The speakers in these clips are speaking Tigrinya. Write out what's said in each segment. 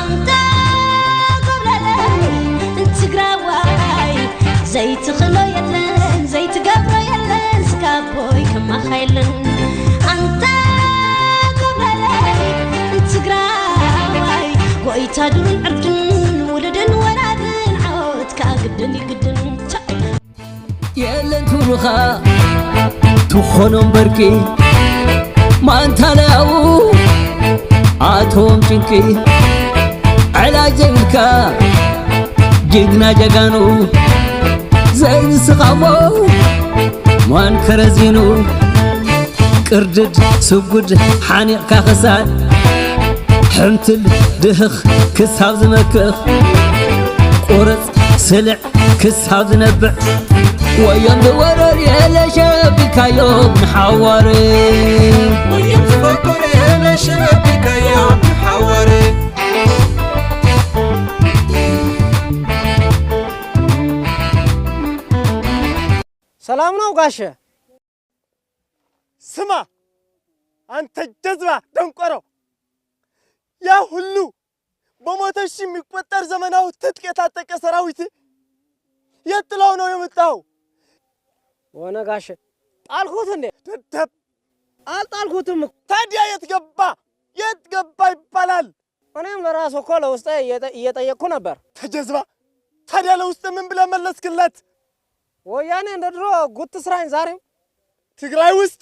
ኣንታ ጎብለለይ ትግራዋይ፣ ዘይትኽእሎ የለን፣ ዘይትገብሮ የለን፣ ስጋቦይ ከማኻ የለን። ኣንታ ጎብለለይ ትግራዋይ፣ ጎይታ ዱርን ዕርድን፣ ውሉድን ወላድን፣ ዓወት ከኣ ግድን እዩ ግድን። ቻው። የለን ክብርኻ ትኾኖም በርቂ፣ ማንታለያው ኣቶም ጭንቂ፣ ዕላጅ ዘይብልካ ጅግና ጀጋኑ፣ ዘይንስኻሞ ማን ከረዚኑ፣ ቅርድድ ስጉድ ሓኒቕካ ክሳድ፣ ሕምትል ድህኽ ክሳብ ዝመክኽ፣ ቁርፅ ስልዕ ክሳብ ዝነብዕ፣ ወዮም ዝወረር የለ ሸቢካዮም ንሓዋር። ወዮም ዝፈኮር የለ ሸቢካዮም ንሓዋር። ሰላም ነው ጋሸ? ስማ አንተ ጀዝባ ደንቆሮ፣ ያ ሁሉ በመቶ ሺህ የሚቆጠር ዘመናዊ ትጥቅ የታጠቀ ሰራዊት የት ጥለው ነው የመጣው? ሆነ ጋሸ፣ ጣልኩት እንዴ? ደደብ። አልጣልኩትም እኮ። ታዲያ የት ገባ? የት ገባ ይባላል? እኔም ለራሱ እኮ ለውስጤ እየጠ-፣ እየጠየቅኩ ነበር። ተጀዝባ፣ ታዲያ ለውስጥ ምን ብለህ መለስክለት? ወያኔ እንደ ድሮ ጉት ስራኝ ዛሬም ትግራይ ውስጥ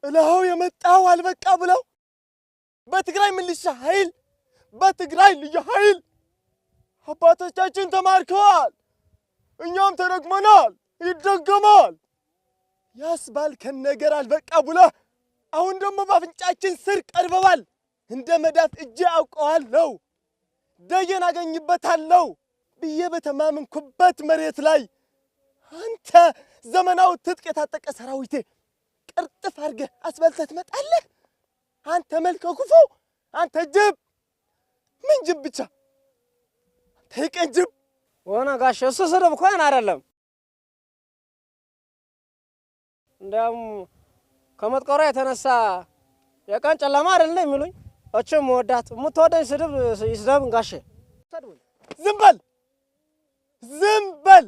ጥለኸው የመጣኸው አልበቃ ብለው በትግራይ ምልሻ ኃይል፣ በትግራይ ልዩ ኃይል አባቶቻችን ተማርከዋል፣ እኛም ተደግመናል፣ ይደገማል ያስባልከን ነገር አልበቃ ብሎ አሁን ደግሞ በአፍንጫችን ስር ቀርበዋል። እንደ መዳፍ እጄ አውቀዋለሁ፣ ደጀን አገኝበታለሁ ብዬ በተማመንኩበት መሬት ላይ አንተ ዘመናዊ ትጥቅ የታጠቀ ሰራዊቴ ቅርጥፍ አድርገህ አስበልተህ ትመጣለህ? አንተ መልከ ክፉ፣ አንተ ጅብ! ምን ጅብ ብቻ? አንተ የቀን ጅብ! ሆነ ጋሽ፣ እሱ ስድብ እኮ ያን አይደለም። እንዲያውም ከመጥቀሯ የተነሳ የቀን ጨለማ አይደል እንደ የሚሉኝ? እችም መወዳት የምትወደኝ ስድብ ይስደብ ጋሼ። ዝም በል! ዝም በል!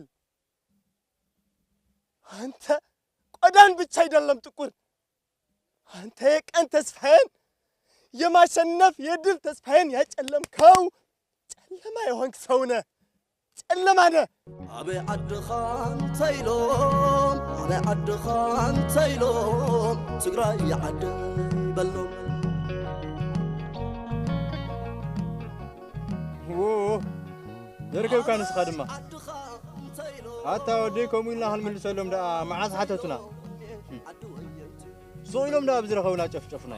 አንተ ቆዳን ብቻ አይደለም ጥቁር፣ አንተ የቀን ተስፋዬን፣ የማሸነፍ የድል ተስፋዬን ያጨለምከው ጨለማ የሆንክ ሰው ነህ። ጨለማ ነህ። ኣበይ ዓድኻ እንተኢሎም፣ ኣበይ ዓድኻ እንተኢሎም፣ ትግራይ ዓደይ በሎም። ዎ፣ ዘርከብካ ንስኻ ድማ። ኣታ ወደይ፣ ከምኡ ኢልና ክንምልሰሎም ደኣ መዓስ ሓተቱና? ሱቕ ኢሎም ደኣ ብዝረኸቡና ጨፍጨፉና።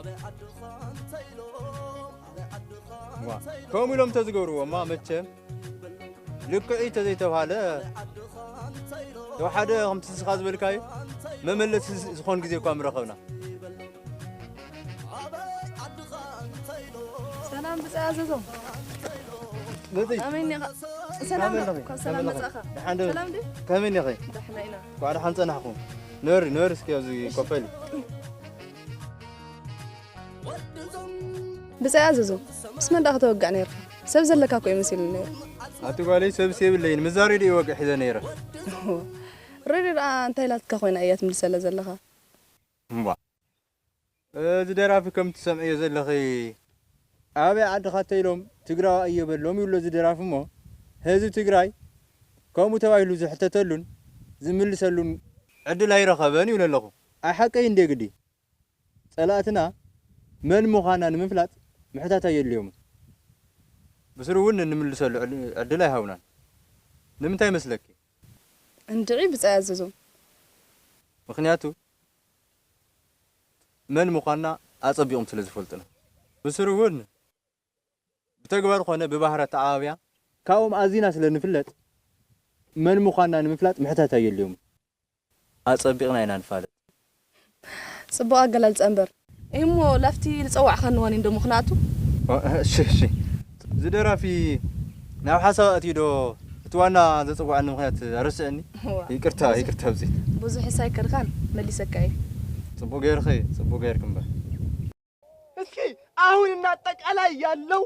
ዋ፣ ከምኡ ኢሎም ተዝገብርዎማ መቸም ልክዕ እዩ ተዘይተብሃለ፣ ተወሓደ ከምቲ ንስኻ ዝበልካዩ መመለሲ ዝኾን ግዜ እኳ ምረኸብና። ሰላም ብጻይ ኣዘዞ። መጺ። ከመይ እኒኻ? ሰላም ከመይ ዶ? ኣለኺ? ካብ ሰላም ከመይ ኣለኺ? መጻእኻ? ደሓን ዶ? ሰላም ድዩ? ከመይ እኒኺ? ደሕና ኢና። እንኳዕ ደሓን ጸናሕኹም። ነሪ፣ ነሪ እስኪ ኣብዚ ኮፍ በሊ። ብጻይ ኣዘዞ፣ ምስ መን ደኣ ከተወግዕ ነይርካ? ሰብ ዘለካ እኮ እዩ መሲሉኒ ነይሩ። ኣቲ ጓለይ፣ ሰብስ የብለይን። ምስ እዛ ሬድዮ ወግዒ ሒዘ ነይረ። ሬድዮ ደኣ እንታይ ኢላትካ ኮይና እያ ትምልሰላ ዘለኻ? እምቧ። እዚ ደራፊ ከም ትሰምዕዮ ዘለኺ ኣበይ ዓድኻ ተይሎም ትግራዋይ እየ በሎም ይብሎ እዚ ደራፊ እሞ፣ ህዝቢ ትግራይ ከምኡ ተባሂሉ ዝሕተተሉን ዝምልሰሉን ዕድል ኣይረኸበን ይብሎ ኣለኹ። ኣይ ሓቀይ እንዴ ግዲ? ጸላእትና መን ምዃና ንምፍላጥ ምሕታት ኣየድልዮምን። ብስሩ እውን እንምልሰሉ ዕድ-፣ ዕድል ኣይሃቡናን። ንምንታይ ይመስለኪ? እንድዒ ብጻይ ኣዘዞም። ምኽንያቱ መን ምዃንና ኣጸቢቖም ስለ ዝፈልጡና። ብስሩ እውን ብተግባር ኾነ ብባህሪ ኣተዓባብያ ካብኦም ኣዚና ስለ ንፍለጥ፣ መን ምዃንና ንምፍላጥ ምሕታት ኣየድልዮምን። ኣጸቢቕና ኢና ንፋለጥ። ጽቡቕ ኣገላልጻ እምበር። እሞ ላፍቲ ዝጸዋዕኻኒ ዋኒ እንዶ ምኽንያቱ? ኦ፣ እሺ፣ እሺ። እዚ ደራፊ ናብ ሓሳብ ኣትዩ ዶ እቲ ዋና ዘጽውዓኒ ምኽንያት ኣረስዐኒ? እዋ። ይቅርታ፣ ይቅርታ ብዚት። ብዙሕ ሳይከድካን መሊሰካ እየ። ጽቡቕ ገይርኺ፣ ጽቡቕ ገይርኪ እምበር። እስኪ አሁን እና አጠቃላይ ያለው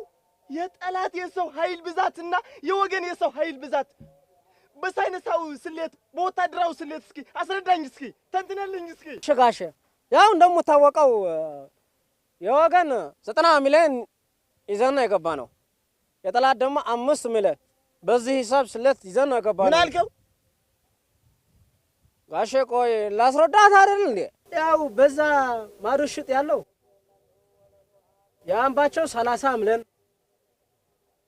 የጠላት የሰው ኃይል ብዛትና የወገን የሰው ኃይል ብዛት በሳይንሳዊ ስሌት፣ በወታደራዊ ስሌት እስኪ አስረዳኝ፣ እስኪ ተንትነልኝ እስኪ። እሺ ጋሼ፣ ያው እንደምታወቀው የወገን ዘጠና ሚሊዮን ይዘን ነው የገባ ነው። የጠላት ደግሞ አምስት ሚሊዮን። በዚህ ሂሳብ ስሌት ይዘን ነው የገባ ምን ነው። አልከው? ጋሼ ቆይ ላስረዳት አይደል እንዴ? ያው በዛ ማዶ ሽጥ ያለው የአምባቸው ሠላሳ ሚሊዮን፣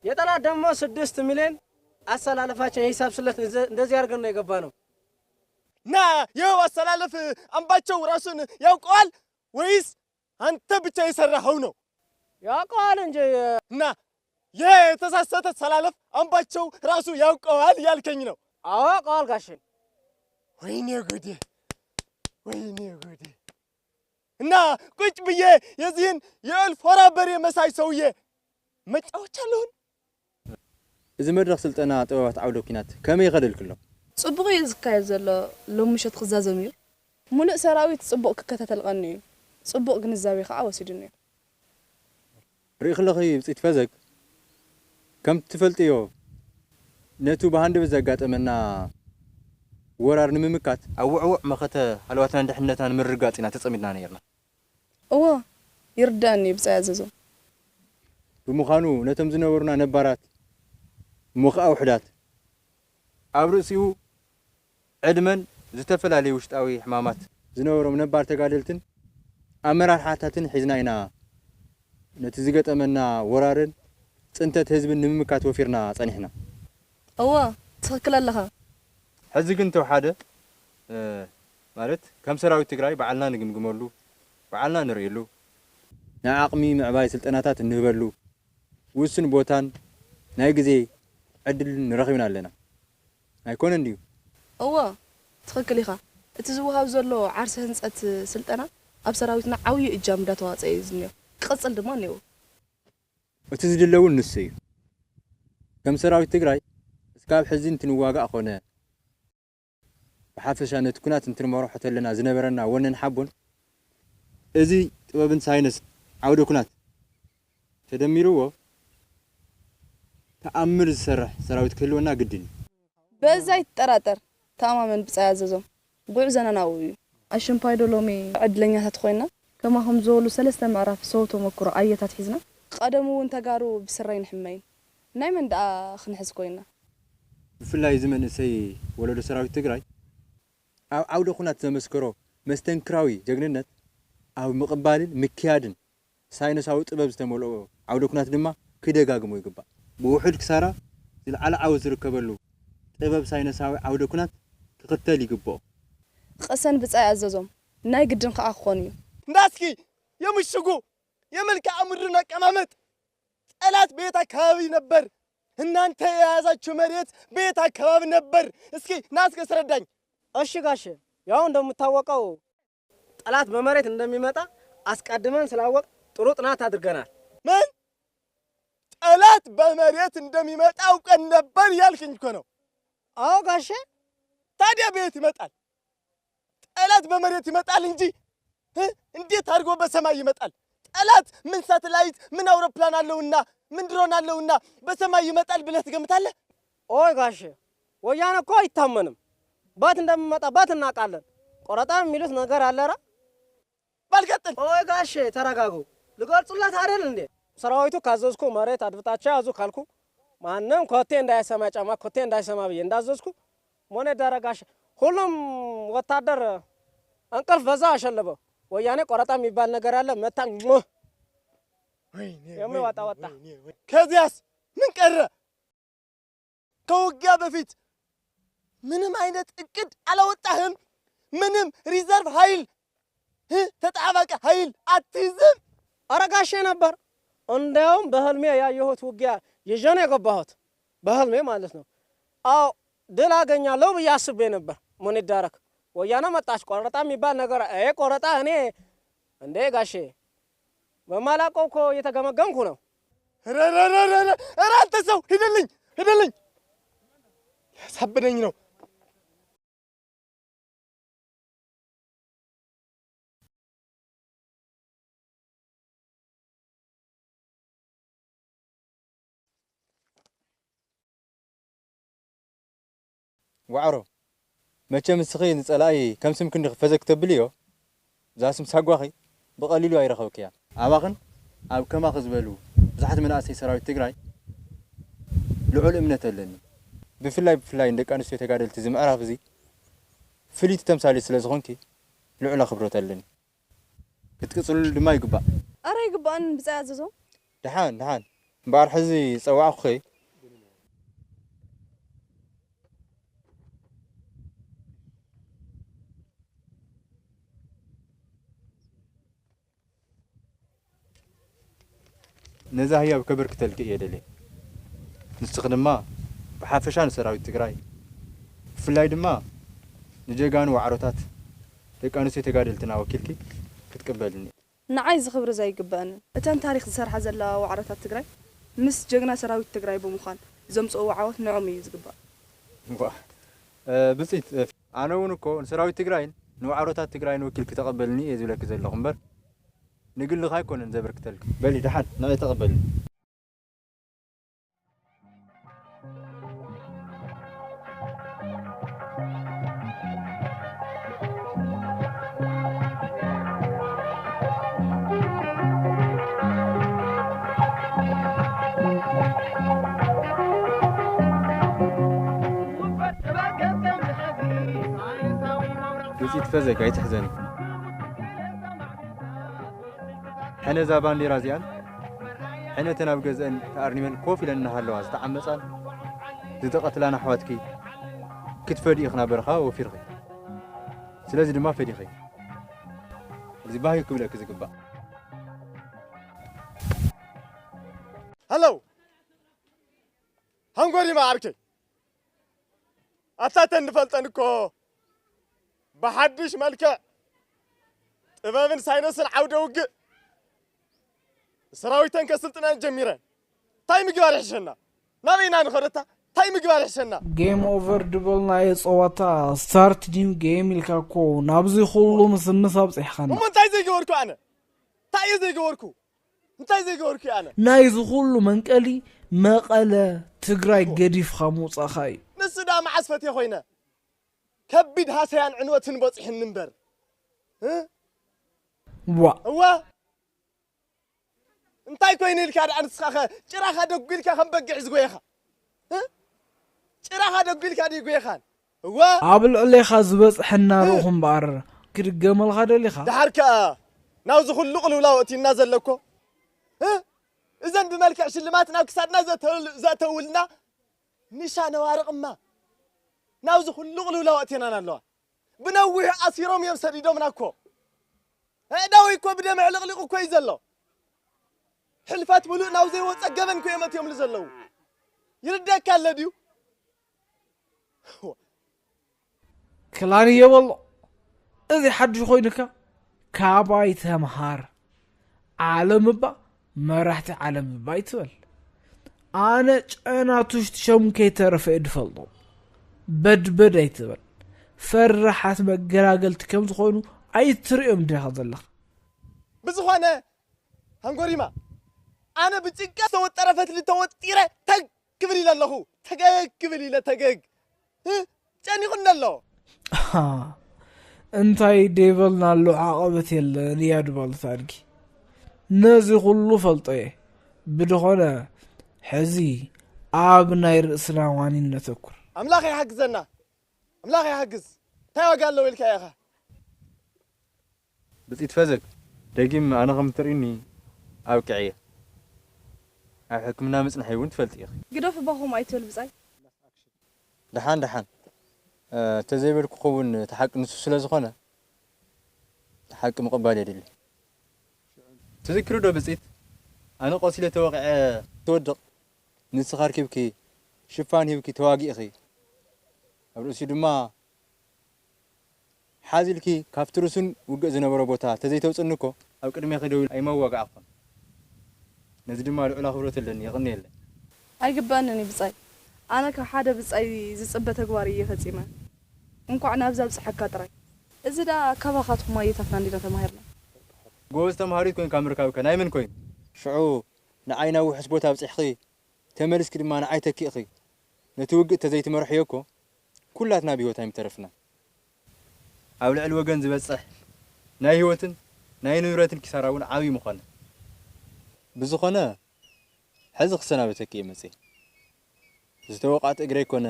የጠላት ደግሞ ስድስት ሚሊዮን። አሰላለፋችን የሂሳብ ስሌት እንደዚ-፣ እንደዚህ አድርገን ነው የገባ ነው። እና ይኸው አሰላለፍ አምባቸው ራሱን ያውቀዋል ወይስ አንተ ብቻ የሰራኸው ነው? ያውቀዋል እንጂ። እና ይሄ የተሳሳተ አሰላለፍ አምባቸው ራሱ ያውቀዋል እያልከኝ ነው? አዎ ያውቀዋል ጋሼ። ወይኔ ጉዴ፣ ወይኔ ጉዴ። እና ቁጭ ብዬ የዚህን የእልፍ ወራ በሬ መሳይ ሰውዬ መጫወቻ ልሁን? እዚ መድረኽ ስልጠና ጥበባት ዓውደ ኲናት ከመይ ይኸደልክሎ? ጽቡቕ እዩ ዝካየድ ዘሎ። ሎም ምሸት ክዛዘም እዩ። ሙሉእ ሰራዊት ጽቡቕ ክከታተል ቀንዩ እዩ። ጽቡቕ ግንዛቤ ከኣ ወሲዱ እኒኦ። ርኢኽለኺ ብጽይቲ ፈዘግ፣ ከምቲ ትፈልጥዮ፣ ነቱ ብሃንደበት ዘጋጠመና ወራር ንምምካት፣ ኣብ ውዕዉዕ መኸተ ሃለዋትናን ድሕነትናን ንምርግጋጽ ኢና ተጸሚድና ነይርና። እወ፣ ይርዳእኒ እዩ ብጻይ ኣዘዞ። ብምዃኑ፣ ነቶም ዝነበሩና ነባራት እሞ ኸኣ ውሑዳት፣ ኣብ ርእሲኡ ዕድመን ዝተፈላለዩ ውሽጣዊ ሕማማት ዝነበሮም ነባር ተጋደልትን ኣመራርሓታትን ሒዝና ኢና ነቲ ዝገጠመና ወራርን ጽንተት ህዝብን ንምምካት ወፊርና ጸኒሕና። እወ፣ ትኽክል ኣለኻ። ሕዚ ግን ተወሓደ፣ እ፣ ማለት ከም ሰራዊት ትግራይ ባዕልና ንግምግመሉ፣ ባዕልና ንርእየሉ፣ ናይ ዓቕሚ ምዕባይ ስልጠናታት እንህበሉ፣ ውሱን ቦታን ናይ ግዜ ዕድልን ረኺብና ኣለና። ኣይኮነን ድዩ? እወ፣ ትኽክል ኢኻ። እቲ ዝወሃብ ዘሎ ዓርሰ ህንጸት ስልጠና ኣብ ሰራዊትና ዓብዪ እጃም እንዳተዋጸአ እዩ ዝኒኦ። ክቕጽል ድማ እኒኦ። እቲ ዝድለ እውን ንሱ እዩ። ከም ሰራዊት ትግራይ እስካብ ሕዚ እንትንዋጋእ ኾነ ብሓፈሻ ነቲ ኩናት እንትንመርሖ ተለና ዝነበረና ወነን ሓቦን፣ እዚ ጥበብን ሳይንስ ዓውደ ኩናት ተደሚርዎ ተኣምር ዝሰርሕ ሰራዊት ክህልወና ግድን እዩ። በዚ ኣይትጠራጠር፣ ተኣማመን ብጻይ ኣዘዞ። ጉዕዞና ናብኡ እዩ። ኣሽንኳይዶ ሎሚ ዕድለኛታት ኮይና? ከማኹም ዝበሉ ሰለስተ ምዕራፍ ሰው ተመክሮ ኣየታት ሒዝና? ቀደሙ እውን ተጋሩ ብስረይን ሕመይን። ናይ መን ደኣ ክንሕዝ ኮይና? ብፍላይ እዚ መንእሰይ ወለዶ ሰራዊት ትግራይ ኣብ ዓውደ ኩናት ዘመስከሮ መስተንክራዊ ጀግንነት ኣብ ምቕባልን ምክያድን ሳይንሳዊ ጥበብ ዝተመልኦ ዓውደ ኩናት ድማ ክደጋግሞ ይግባእ። ብውሑድ ክሳራ ዝለዓለ ዓወት ዝርከበሉ ጥበብ ሳይንሳዊ ዓውደ ኩናት ክኽተል ይግብኦ። ቅሰን ብጻይ ኣዘዞም ናይ ግድን ከኣ ክኾን እዩ። እንዳስኪ የምሽጉ የመልክዓ ምድርን አቀማመጥ ጠላት በየት አካባቢ ነበር? እናንተ የያዛችሁ መሬት በየት አካባቢ ነበር? እስኪ ና እስኪ አስረዳኝ። እሺ ጋሼ፣ ያው እንደሚታወቀው ጠላት በመሬት እንደሚመጣ አስቀድመን ስላወቅ ጥሩ ጥናት አድርገናል። ምን? ጠላት በመሬት እንደሚመጣ አውቀን ነበር እያልከኝ እኮ ነው። አዎ ጋሼ። ታዲያ በየት ይመጣል? ጠላት በመሬት ይመጣል እንጂ፣ እ? እንዴት አድርጎ በሰማይ ይመጣል? ጠላት ምን ሳተላይት፣ ምን አውሮፕላን አለውና፣ ምን ድሮን አለውና በሰማይ ይመጣል ብለህ ትገምታለህ? ኦይ ጋሼ፣ ወያኔ እኮ አይታመንም። ባት እንደሚመጣ ባት እናውቃለን። ቆረጣ የሚሉት ነገር አለ። ኧረ በል ቀጥል። ኦይ ጋሼ፣ ተረጋጉ። ልቆርጡለት አይደል እንዴ? ሰራዊቱ ካዘዝኩ፣ መሬት አድብጣቸው ያዙ ካልኩ፣ ማንም ኮቴ እንዳይሰማ፣ ጫማ ኮቴ እንዳይሰማ ብዬ እንዳዘዝኩ፣ ምን ይደረግ ጋሼ፣ ሁሉም ወታደር እንቅልፍ በዛ አሸለበው። ወያኔ ቆረጣ የሚባል ነገር አለ። መታ ሞ ወይኔ፣ የሚዋጣ ወይኔ፣ ወጣ። ወይኔ፣ ወይኔ። ከዚያስ ምን ቀረ? ከውጊያ በፊት ምንም አይነት እቅድ አላወጣህም? ምንም ሪዘርቭ ኃይል፣ እ፣ ተጣባቂ ኃይል አትይዝም? ኧረ ጋሼ ነበር። እንዲያውም በህልሜ ያየሁት ውጊያ ይዤ ነው የገባሁት። በህልሜ ማለት ነው። አዎ ድል አገኛለሁ ብዬ አስቤ ነበር። ምን ይደረግ፣ ወያኔ መጣች። ቆረጣ የሚባል ነገር፣ ይሄ ቆረጣ እኔ፣ እንዴ ጋሼ፣ በማላውቀው እኮ እየተገመገምኩ ነው። ኧረ፣ ኧረ፣ ኧረ፣ ኧረ፣ ኧረ፣ አንተ ሰው ሂድልኝ፣ ሂድልኝ፣ ሊያሳብደኝ ነው። ዋዕሮ፣ መቸም እስኺ ንጸላኢ ከም ስምኪ እንዲኺ ፈዘግ ተብልዮ፣ እዛ ስም ሳጓኺ ብቐሊሉ ኣይረኸብክያን። ኣባኽን ኣብ ከማኺ ዝበሉ ብዙሓት መናእሰይ ሰራዊት ትግራይ ልዑል እምነት ኣለኒ። ብፍላይ ብፍላይ ንደቂ ኣንስትዮ ተጋደልቲ እዚ ምዕራፍ እዚ ፍልይቲ ተምሳሌት ስለ ዝኾንኪ ልዑል ኣኽብሮት ኣለኒ። ክትቅጽልሉ ድማ ይግባእ። ኣረ ኣይግባእን ብጻይ ኣዘዞ። ደሓን ደሓን። እምበኣር ሕዚ ዝጸዋዕኩኺ ነዛ ህያብ ከበርክተልኪ እየ ደልየ። ንስኺ ድማ ብሓፈሻ ንሰራዊት ትግራይ፣ ብፍላይ ድማ ንጀጋኑ ዋዕሮታት ደቂ ኣንስትዮ ተጋደልትና ወኪልኪ ክትቅበልኒ። ንዓይ እዚ ክብሪ እዚ ኣይግበኣንን። እተን ታሪኽ ዝሰርሓ ዘለዋ ዋዕሮታት ትግራይ ምስ ጀግና ሰራዊት ትግራይ ብምዃን ዘምፅእዎ ዓወት ንዖም እዩ ዝግባእ። ዋ፣ እ፣ ብፅኢት፣ እ፣ ኣነ እውን እኮ ንሰራዊት ትግራይን ንዋዕሮታት ትግራይን ወኪልኪ ተቐበልኒ እየ ዝብለኪ ዘለኹ እምበር ንግልኺ ኣይኮነን ዘበርክተልኪ። በሊ ደሓን ንዒ ተቐበልኒ። ብፅኢት ፈዘግ ኣይትሕዘኒ። ሕነ እዛ ባንዴራ እዚኣን ሕነ እተን ኣብ ገዝአን ተኣርኒበን ኮፍ ኢለን እናሃለዋ ዝተዓመጻን ዝተቐትላን ኣሕዋትኪ ክትፈድዪ ኢኺ ናብ በረኻ ወፊርኺ። ስለዚ ድማ ፈዲኺ። እዚ ባህዩ ክብለኪ ዝግባእ። ሃለው! ሃንጎሪማ ዓርከይ! ኣታ እተን ንፈልጠን እኮ ብሓድሽ መልክዕ ጥበብን ሳይንስን ዓውደ ውግእ ሰራዊተን ከስልጥነን ጀሚረን። እንታይ ምግባር ይሕሸና? ናበይና ንኸደታ? እንታይ ምግባር ይሕሸና? ጌም ኦቨር ድበልናዮ ጸዋታ፣ ስታርት ኒው ጌም ኢልካ እኮ ናብዚ ኩሉ ምስምስ ኣብጺሕኻና። እሞ እንታይ ዘይገበርኩ ኣነ? እንታይ እየ ዘይገበርኩ? እንታይ ዘይገበርኩ ኣነ? ናይዚ ኩሉ መንቀሊ መቐለ ትግራይ ገዲፍኻ ምውጻእኻ እዩ። ንሱ ደኣ መዓስ ፈትየ ኮይነ? ከቢድ ሃሰያን ዕንወትን በጺሑኒ እምበር። እ? ዋ። እዋ። እንታይ ኮይኑ ኢልካ ደኣ ንስኻኸ ጭራኻ ደጒልካ ከም በጊዕ ዝጎየኻ? እ? ጭራኻ ደጒልካ ድዩ ጎየኻን? እዋ! ኣብ ልዕሌኻ ዝበጽሐ እናረእኹ እምበኣር ክድገመልካ ደሊኻ? ደሓር ከኣ ናብዚ ኩሉ ቅልውላው ኣእትዩና ዘሎ እኮ፣ እ? እዘን ብመልክዕ ሽልማት ናብ ክሳድና ዘተውል-፣ ዘእተውልና ንሻ ነዋርቕማ ናብዚ ኩሉ ቅልውላው ኣእትየናና ኣለዋ። ብነዊሑ ኣሲሮም እዮም ሰዲዶምና እኮ። ኣእዳወይ እኮ ብደም ኣዕለቕሊቑ እኮ እዩ ዘሎ። ሕልፈት ምሉእ ናብ ዘይወጸ ገበን እኮ እዮም ኣትዮምሉ ዘለዉ። ይርደካ ኣሎ ድዩ? ክላን እየ በሎ። እዚ ሓድሽ ኮይኑካ ካባይ ተምሃር። ዓለም እባ መራሕቲ ዓለም እባ ኣይትበል። ኣነ ጨና ቱሽቲ ሸሙ ከይተረፈ እየ ድፈልጦ። በድበድ ኣይትበል። ፈራሓት መገላገልቲ ከም ዝኾኑ ኣይትርእዮም ዲኻ ዘለኻ? ብዝኾነ ሃንጎሪማ፣ ኣነ ብጭንቀት ዝተወጠረ ፈትሊ ተወጢረ ተግ ክብል ኢለ ኣለኹ። ተገግ ክብል ኢለ ተገግ። እ? ጨኒቑኒ ኣሎ። ኣሃ፣ እንታይ ደይበልና ኣሎ ዓቐበት የለን እያ ድበሉት ኣድጊ። ነዚ ኩሉ ፈልጦ እየ። ብድኾነ፣ ሕዚ ኣብ ናይ ርእስና ዋኒን ነተኩር። ኣምላኽ ይሓግዘና። ኣምላኽ ይሓግዝ። እንታይ ዋጋ ኣለዎ ኢልካ ኢኻ? ብጽኢት ፈዘግ፣ ደጊም ኣነ ከም እትርእዩኒ ኣብቂዐ እየ። ኣብ ሕክምና ምጽንሐይ እውን ትፈልጢ ኢኺ። ግደፍ እባ ከምኡ ኣይትበል ብጻይ። ደሓን፣ ደሓን። እ፣ ተዘይበልኩ ክኸውን እቲ ሓቂ ንሱ ስለ ዝኾነ፣ እቲ ሓቂ ምቕባል የድሊ። ትዝክሪ ዶ ብጽኢት? ኣነ ቆሲለ ተወቒዐ ትወድቕ፣ ንስኻ ኣርኪብኪ፣ ሽፋን ሂብኪ ተዋጊእኺ። ኣብ ርእሲኡ ድማ ሓዝ ኢልኪ ካብቲ ርሱን ውግእ ዝነበሮ ቦታ ተዘይተውጽኒ እኮ ኣብ ቅድሜኺ ደው ኢለ ኣይመዋጋእኩን። ነዚ ድማ ልዑል ኣኽብሮት ኣለኒ፣ የቕንየለይ። ኣይግበኣንን እዩ ብጻይ። ኣነ ካብ ሓደ ብጻይ ዝጽበ ተግባር እየ ፈጺመ። እንኳዕ ናብዚ ኣብጽሐካ ጥራይ። እዚ ደኣ ካባኻትኩም ኣየታትና እንዲና ተማሂርና። ጎበዝ ተምሃሪት ኮይንካ ምርካብከ ናይ መን ኮይኑ? ሽዑ ንዓይ ናብ ውሑስ ቦታ ኣብጺሕኺ፣ ተመሊስኪ ድማ ንዓይ ተኪእኺ ነቲ ውግእ ተዘይትመርሕዮ እኮ ኩላትና ብህይወት ኣይምተረፍና። ኣብ ልዕሊ ወገን ዝበጽሕ ናይ ህይወትን ናይ ንብረትን ኪሳራ እውን ዓብዪ ምኾነ። ብዝኾነ፣ ሕዚ ክሰናበተኪ እየ መጽየ። ዝተወቕዐት እግረይ ኮነ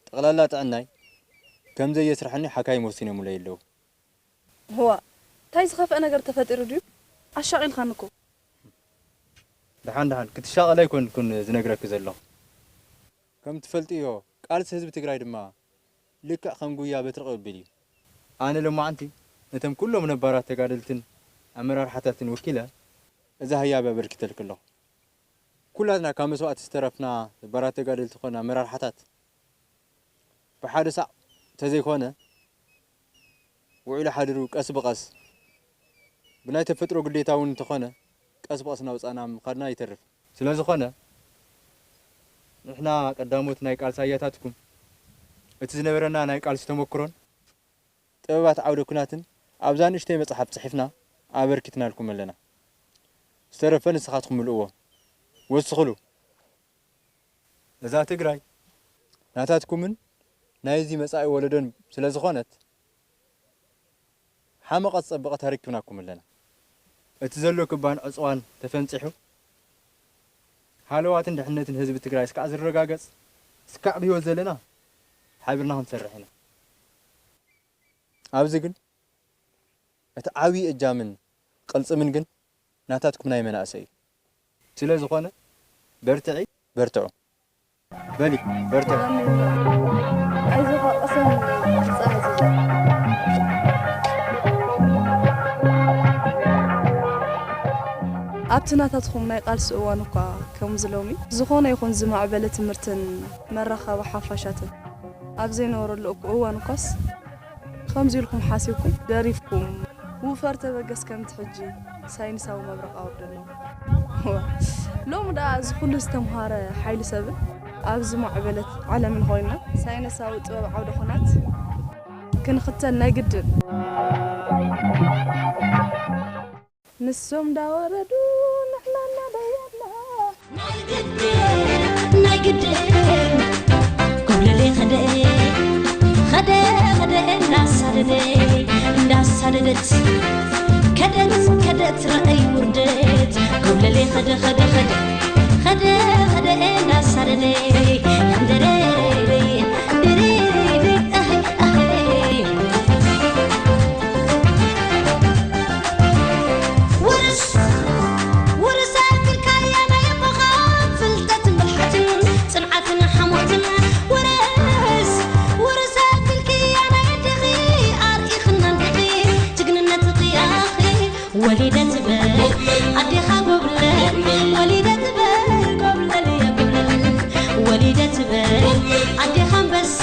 ጠቕላላ ጥዕናይ ከም ዘየስርሐኒ ሓካይም ወሲኖምለይ ኣለዉ። ህዋ፣ እንታይ ዝኸፍአ ነገር ተፈጢሩ ድዩ? ኣሻቒልካኒ እኮ። ደሓን ደሓን ክትሻቐል ኣይኮንኩን ዝነግረኪ ዘለኹ። ከም ትፈልጥዮ፣ ቃልሲ ህዝቢ ትግራይ ድማ ልክዕ ከም ጉያ በትሪ ቅብብል እዩ። ኣነ ሎማዕንቲ ነቶም ኩሎም ነባራት ተጋደልትን ኣመራርሓታትን ወኪለ እዛ ህያብ ኣበርኪተልኪ ኣለኹ። ኩላትና ካብ መስዋእቲ ዝተረፍና ነባራት ተጋደልቲ ኮነ ኣመራርሓታት ብሓደ ሳዕ ተዘይኮነ ውዒሉ ሓዲሩ ቀስ ብቐስ ብናይ ተፈጥሮ ግዴታ እውን እንተኾነ ቀስ ብቐስ እናውፃእና ምኻድና ይተርፍ። ስለዝኾነ ንሕና ቀዳሞት ናይ ቃልሲ ኣያታትኩም እቲ ዝነበረና ናይ ቃልሲ ተመክሮን ጥበባት ዓውደ ኩናትን ኣብዛ ንእሽተይ መፅሓፍ ፅሒፍና ኣበርኪትናልኩም ኣለና። ዝተረፈ ንስኻትኩም ምልእዎ፣ ወስኽሉ። እዛ ትግራይ ናታትኩምን ናይዚ መጻኢ ወለዶን ስለ ዝኾነት ሓመቐ ዝጸበቐት ኣረኪብናኩም ኣለና። እቲ ዘሎ ክባን ዕጽዋን ተፈንጺሑ ሃለዋትን ድሕነትን ህዝቢ ትግራይ እስካዕ ዝረጋገጽ እስካዕ ብህይወት ዘለና ሓቢርና ክንሰርሕ ኢና። ኣብዚ ግን እቲ ዓብዪ እጃምን ቅልጽምን ግን ናታትኩም ናይ መናእሰይ እዩ። ስለ ዝኾነ በርትዒ በርትዑ። በሊ በርትዑ። ኣይዞኻ ቅሰን ዝፀና ዝዘ ኣብቲ ናታትኹም ናይ ቃልሲ እዋን እኳ ከምዚ ሎሚ ዝኾነ ይኹን ዝማዕበለ ትምህርትን መራኸቢ ሓፋሻትን ኣብ ዘይነበረሉ እኩ እዋን እኳስ ከምዚ ኢልኩም ሓሲብኩም ደሪፍኩም ውፈር ተበገስ ከምቲ ሕጂ ሳይንሳዊ መብረቕ ኣውርደሎም። ሎም ደኣ እዚ ኩሉ ዝተምሃረ ሓይሊ ሰብን ኣብዚ ማዕበለት ዓለምን ኮይንና ሳይንሳዊ ጥበብ ዓውደ ኹናት ክንኽተል ናይ ግድን። ንሶም እንዳወረዱ ንሕና እናደየብና ናይ ግድን ናይ ግድን ኮብለለ ኸደ ኸደ ኸደ እንዳሳደደ እንዳሳደደት ከደት ከደት ረአይ ውርደት ኮብለለ ኸደ ኸደ ኸደ ኸደ ኸደ እንዳሳደደ ያንደረይ ድሪድሪ ኣህይ ኣህይ ውርስ ውርስ ኣክልካያ ናይ ኣቦኻ ፍልጠትን ብልሓትን ጽንዓትን ሓሞትን ውርስ ውርስ ኣክልክያ ናይ ኣዴኺ ኣርኢኽና እንዲኺ ጅግንነት ኽያኺ ወሊደ ትበል ኣዴኻ ጎብለል ወሊደ ትበል ጎብለል እያ ጎብለል ወሊደ ትበል ኣዴኻ ኣንበሳ